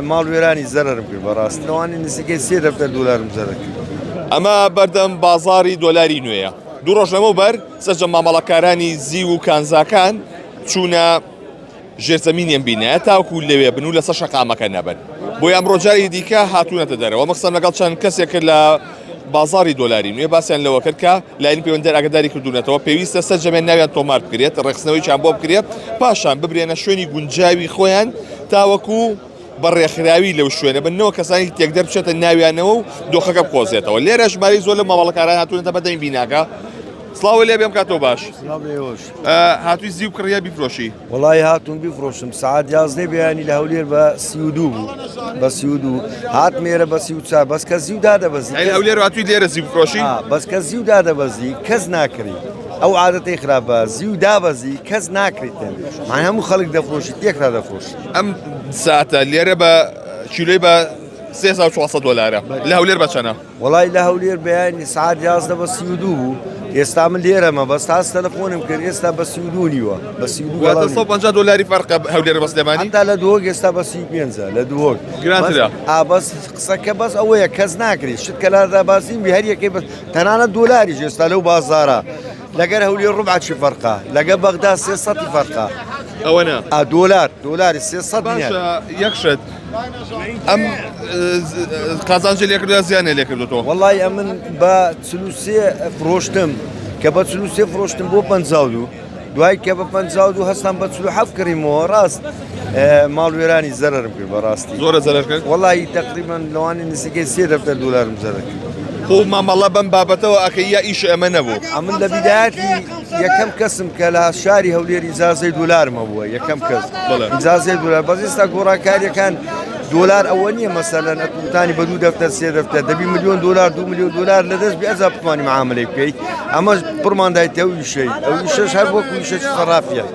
ماڵوێرانی زەرەرم کرد بەڕاستی لەوانی نزیکەی سێ دەفتەر دۆلارم زەرەر کرد. ئەمە بەردەم بازاڕی دۆلاری نوێیە. دوو ڕۆژ لەمەوبەر سەرجەم مامەڵەکارانی زیو و کانزاکان چوونە ژێرزەمینی ئەم بینایە تاوەکو لەوێ بن و لەسەر شەقامەکە نەبن. بۆیە ئەمڕۆ جارێکی دیکە هاتوونەتە دەرەوە. من قسەم لەگەڵ چەند کەسێک کرد لە بازاڕی دۆلاری نوێ باسیان لەوە کرد کە لایەنی پەیوەندیدار ئاگاداری کردوونەتەوە پێویستە سەرجەمیان ناویان تۆمار بکرێت، ڕێکخستنەوەیەکیان بۆ بکرێت، پاشان ببرێنە شوێنی گونجاوی خۆیان تاوەکو بە ڕێکخراوی لەو شوێنە بن نەوە کەسانی تێکدەر بچێتە ناویانەوە و دۆخەکە بقۆزێتەوە. لێرە ژمارەی زۆر لە مامەڵەکاران هاتوونەتە بەردەمی بیناکە. سڵاو لێ بێم کاتەوە باش. سڵاو لە ئێوەش. هاتووی زیو بکڕی یا بیفرۆشی؟ وەڵایی هاتووم بیفرۆشم سەعات یازدەی بەیانی لە هەولێر بە 32 بوو بە 32 هاتم ئێرە بە 34 بەس کە زیو دادەبەزی ئەی هەولێر هاتووی لێرە زیو بفرۆشی؟ بەس کە زیو دادەبەزی کەس ناکڕی ئەو عادەتەی خراپە زیو دابەزی کەس ناکڕیتن من هەموو خەڵک دەفرۆشی تێکرا دەفرۆشی ئەم ساتە لێرە بە کیلۆی بە 3400 دۆلارە لە هەولێر بە چەنە؟ وەڵای لە هەولێر بەیانی سعات 11 بە 32 بوو ئێستا من لێرەمە بەس تاس تەلەفۆنم کرد ئێستا بە 32 نیوە بە 32 واتە 150 دۆلاری فەرقە هەولێر بە سلێمانی تا لە دهۆک ئێستا بە 35 لە دهۆک گرانترە ئا بەس قسەکە بەس ئەوەیە کەس ناکرێت شت کە لادا باسیم بی هەر یەکەی بەس تەنانەت دۆلاریش ئێستا لەو بازارە لەگەر هەولێر ڕبع چی فەرقە لەگە بەغدا 300 فەرقە ئەوە نا ئا دۆلار دۆلاری 300 باشە یەک شت ئەم قازانجی لێکردو یا زیانێ لێکردو تۆ وەڵای ئەمن بە 43 فرۆشتم کە بە 43 فرۆشتم بۆ 52 دوای کە بە 52 هەستان بە 47 کڕیمەوە ڕاست ماڵوێرانی زەرم کرد بەڕاستی زۆرە زەرەر کرد وەڵی تقریبا لەوانی نزیکەی سێ دەفتەر دۆلارم زەرەر کرد خۆ مامەڵە بەم بابەتەوە ئەکەی یا ئیش ئەمە نەبوو ئەمن لە بیدایەتی یەکەم کەسم کە لە شاری هەولێر ئیجازەی دۆلارم هەبووە یەکەم کەس ئیجازەی دۆلار بەس ئێستا گۆڕانکاریەکان دۆلار ئەوە نییە مەسەلەن ئەتوتانی بە دوو دەفتەر سێ دەفتەر دەبی ملیۆن دۆلار دو ملیۆن دۆلار لە دەست بێ ئەجا بتوانی معاملەی بکەیت ئەمەش پڕماندایتە ئەو ئیشەی ئەو ئیشەش هەر وەکو ئیشەکی سەڕافیە.